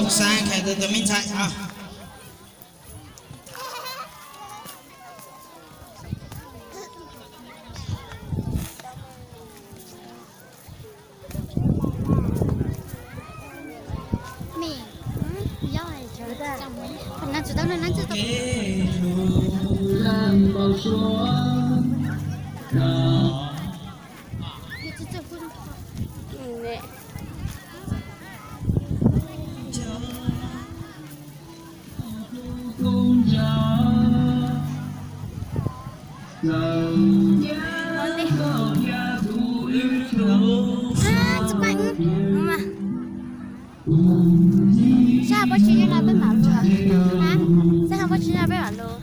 Xav hais rau tus me ntxhais os. Sab pob tsis nyob no peb mam lug. Sab pob tsis nyob peb mam lug.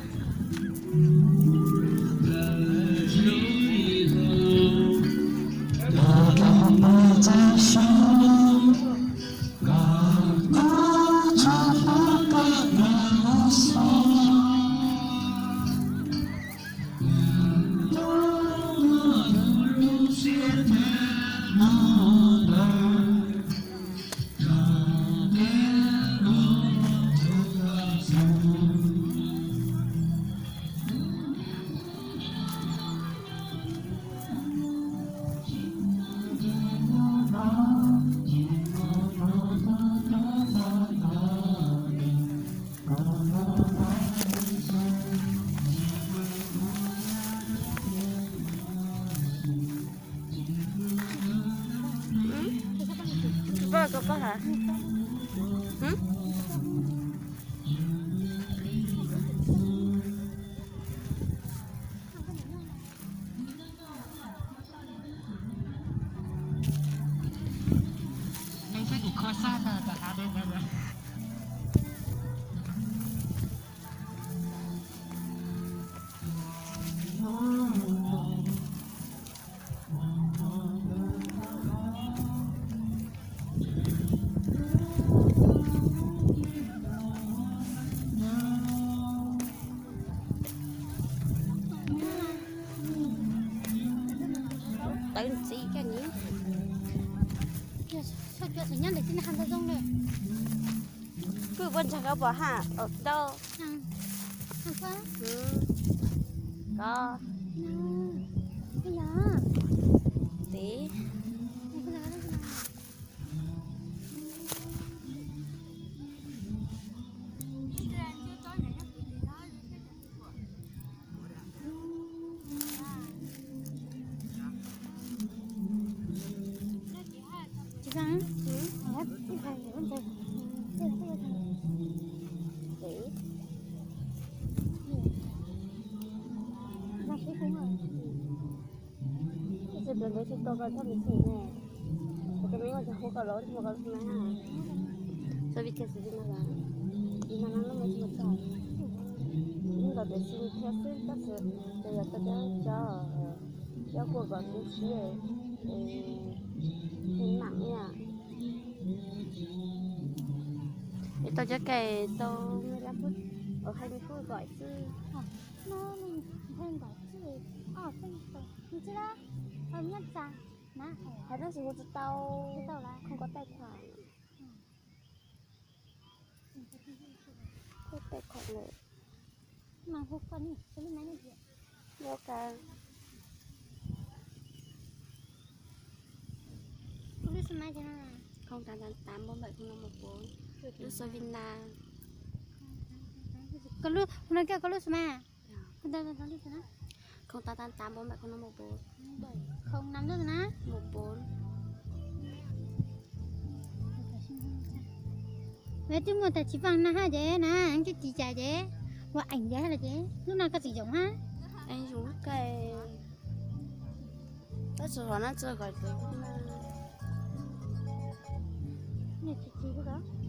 Tawv ntxiv koj niam. Kuj puas ntshai koj pom haj tau. Koj tiv. Tab sis tus ntawd tsis tau koj txhob mus xwm ne, ces koj me ua cas hu koj los ua koj lub xwm na. Txhob vim tias xwm li no los, li no no lub me tsis mus txog. Lub ntawd tias xwm thiab xwb tab sis ces yog koj cov cov cov kuj kom tu siab, es mam ib yam. Es tau cov kais tau me lab pub, hais li pub kom xwb. Hais tab sis hu tsis tau, không có tài khoản. Tài khoản lawm. Ua cas. Không tám tám tám bốn bảy không năm một bốn. Lub số Việt Nam. Koj lub, no koj lub số mà. Không tám tám tám bốn bảy không năm một bốn. Không năm lub số mà. Một bốn. Ua twb muaj tais tsis faj na haj ces na, twb tsis cas ces ua eem ces haj los ces lub no koj tsis yoom hab. Yoom lub kais. Tab sis hov na tsis kom tsis tsis